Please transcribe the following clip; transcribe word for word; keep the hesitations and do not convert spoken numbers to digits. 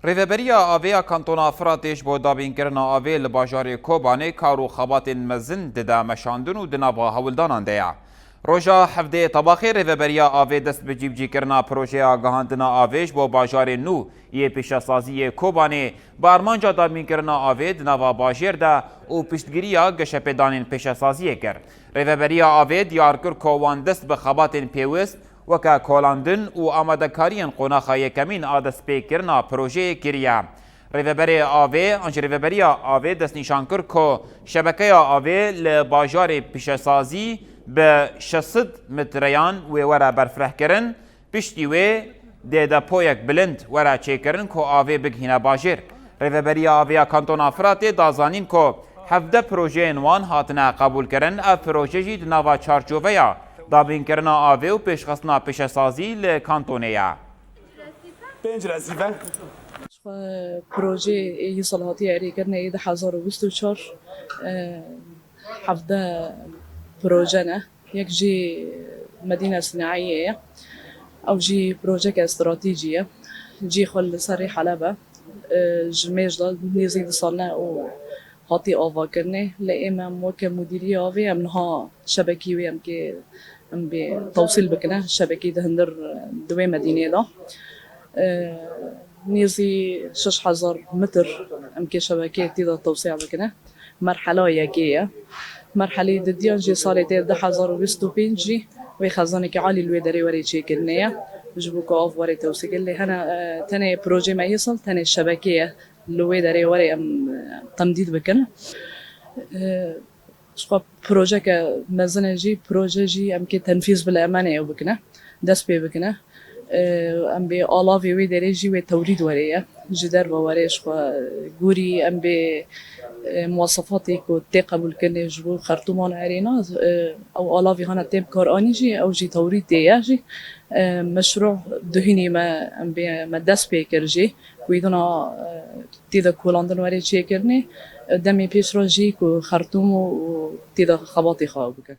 Rêveberiya Avê ya Kantona Firatê ji bo dabînkirina avê li bajarê Kobanê kar û xebatên mezin dide meşandin û di nava hewldanan de ye. Roja hevdeyê Tebaxê Rêveberiya Avê dest bi cîbicîkirina projeya gihandina avê ji bo bajarê nû yê pêşesazî yê Kobanê bi armanca dabînkirina avê di nava bajêr de û piştgiriya geşepêdanên pêşesaziyê kir. Rêveberiya Avê diyar kir ku wan dest bi xebatên pêwist weke kolandin û amadekariyên qonaxa yekemîn a destpêkirina projeyê kiriye. Rêveberê Avê, an jî Rêveberiya Avê destnîşan kir ku şebekeya avê li bajarê pêşesazî bi şeş sed metreyan wê were berfirehkirin, piştî wê dê depoyek bilind were çêkirin ku avê bigihîne bajêr. Rêveberiya Avê ya Kantona Firatê da zanîn ku hevdeh projeyên wan hatine qebûlkirin, ev proje jî di nava çarçoveya dabînkirina avê û pêşxistina pêşesazî li kantonê ye. Pênc rezîve. Xwe projeyê yê sal hatiye erêkirinê yê du hezar û bîst û çar, e, hevdeh proje ne. Yek jî Medîne Sinaiyê ye. Ew jî projeke stratejî ye. Cî xwe li ser rê Heleb e. E, ji mêj de nêzî du sal ne û hatî avakirinê. Lê êm em weke mudîriyê avê em niha şebekî wê em kê em bê tewsîl bikine. Şebekî di hindir di wê Medînê de. E, nêzî şeş hezar mitr em kê şebekê tê de tewsîl bikine. Merhela yekê ye. Merhelê didiyan jî salê tê du hezar û bîst û pênc jî wê xezanekî alî li wê derê were çêkirinê ye. Ji bo ku av were tewsî kirin. Lê hene, e, tenê projê me yê sal tenê şebekê ye. Li wê derê were em, e, temdîd bikin. E, Ji xwe projeke mezin e jî, proje jî em kê tenfîz bile, em ê ew bikine, dest pê bikine. Em bê alavê wê derê jî wê tewrîd were ye. Ji derve were ji xwe gorî em bê, e, muwasefatê ku tê qebûlkirinê ji bo Xertûman erêna, e, ew alavê hana tê bikaranî jî, ew jî tewrîd tê ye jî. E, meşrû duhînî me, em bê, me dest pê kir jî. Wîdina, e, tê de kolandin were çêkirinê, e, demê pêş re jî ku Xertûm û, û tê de xebatê xwe bike.